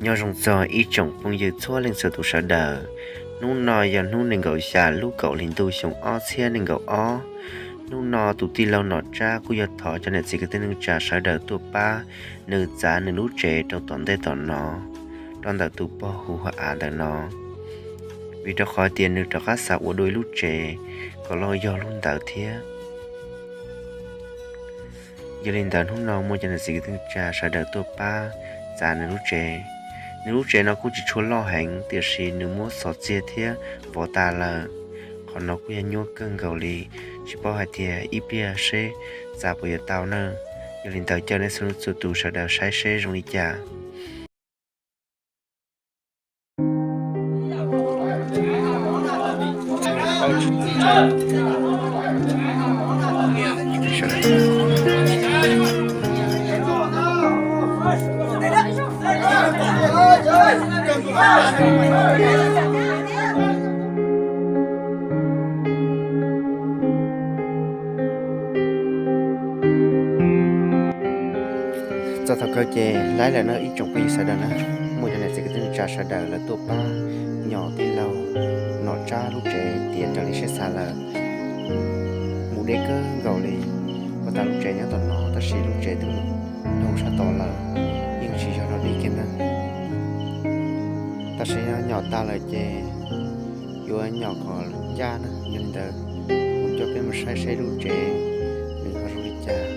Nyob zoo txog ib tsoom phooj ywg txhua leej txhua tus sawv daws. Hnub no yog hnub nees nkaum xya lub kaum hli ntuj xyoo ob txhiab nees nkaum ob. Hnub no tus tij laug Nom Tsab kuj yog thov cov niam txiv kwv tij neej tsa sawv daws tuaj pab nws txav nws lub tsev rau tom ntej tom no, rau ntawm tus pog hu ua Av ntawm no, vim rau qhov tias nws rov qab xav ua dua ib lub tsev kom loj yog lub ntawd thiab. Yog li ntawd hnub no muaj cov niam txiv kwv tij neej tsa sawv daws tuaj pab txav nws lub tsev. Nws lub tsev no kuj tsis tshua loj heev, tiam sis nws muab xov txiag thiab vov tas lawm. Qhov no kuj yog nyuaj kawg nkaus li, tsis paub hais tias ib pliag seb txav puas yuav tau na. Yog li ntawd caw nej txhua leej txhua tus sawv daws saib seb zoo li cas. Txog thaum kawg ces laib lawm na ib tsoom phooj ywg sawv daws na, muaj cov niam txiv kwv tij neej tsa sawv daws lawv tuaj pab nyom tij laug Nom Tsab lub tsev tiav raws li siab xav lawm. Mus deb kawg nkaus li, ua tas lub tsev nyob tom no tab sis lub tsev twb mus dhau sab tod lawm, yeej tsis yog dog dig kiag na. Tam sim no nyom tas lawm ces yuav nyom kom ncaj na, yog li ntawd kuv coj peb mus saib seb lub tsev nws ho zoo li cas.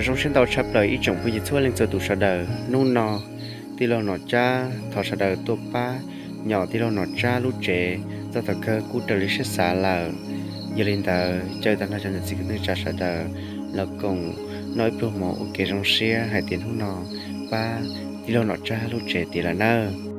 Zoo siab ntau tshaj plaws ib tsoom phooj ywg txhua leej txhua tus sawv daws, hnub no tij laug Nom Tsab thov sawv daws tuaj pab nyom tij laug Nom Tsab lub tsev, txog thaum kawg kuj raws li siab xav lawm. Yog li ntawd caw tag nrho cov niam txiv kwv tij neej tsa sawv daws los koom noj ib pluag mov ua kev zoo siab hais tias hnub no pab tij laug Nom Tsab lub tsev tiav lawm na.